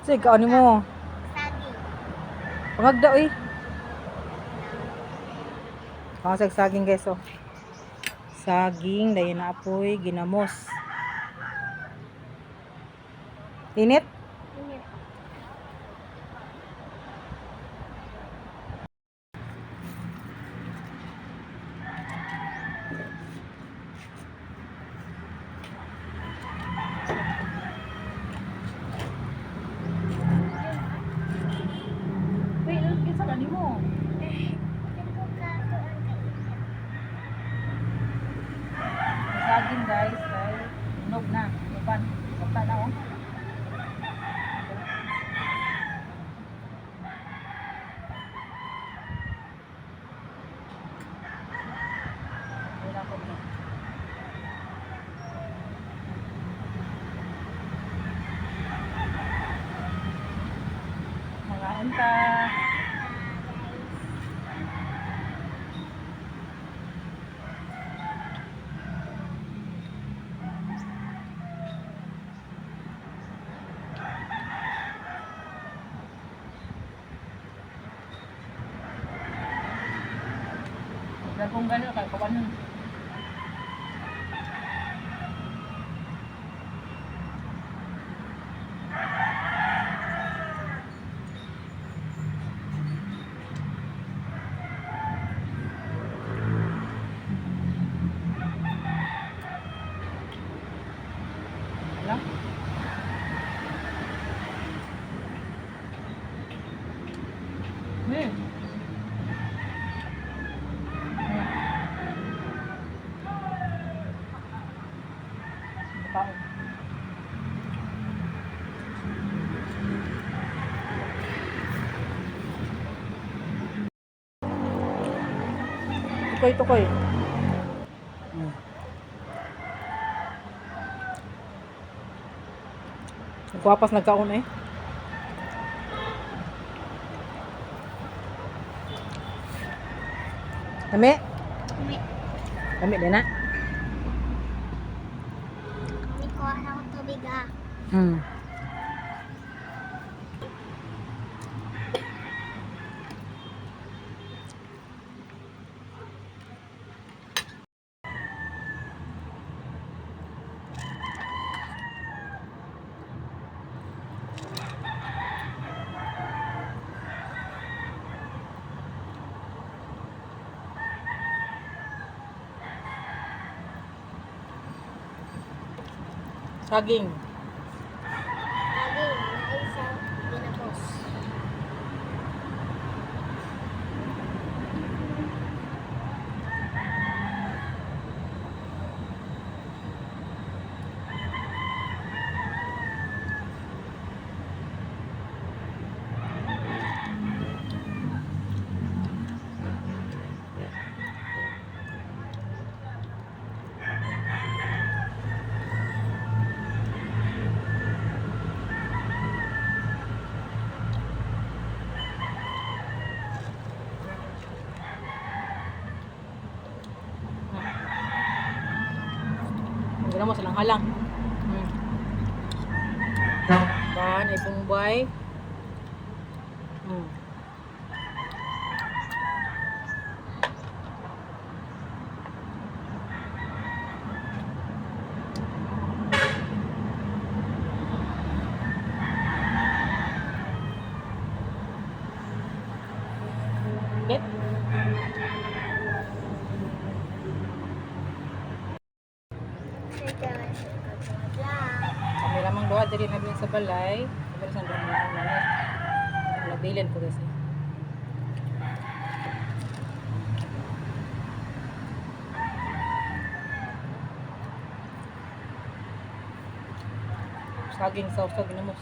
Sige, kaon mo. Saging. Pangagda oy. Pangasag saging, guys, oh. Saging dayon na apoy ginamos. Init? Init. Wait, kinsa ka nimo? Saging, guys, kay hinog na. Upan, bata na oh. Wala ko na. Mga unta. Dagong gano'n kay kawanon. Wala? Hmm. Kaon. Tukoy, tukoy. Nagwapas nagkaon eh. Lami? Umi. Lami din na. Hindi ko na ako tubig ah. Saging. Saging, na isa ginamos. Ang mo silang halang. Ban ay Bombay. Get? Kami lamang duha diri nabilin sa balay. Kami sa duha mga nanay. Nabilin ko kasi. Saging sauce ginamos.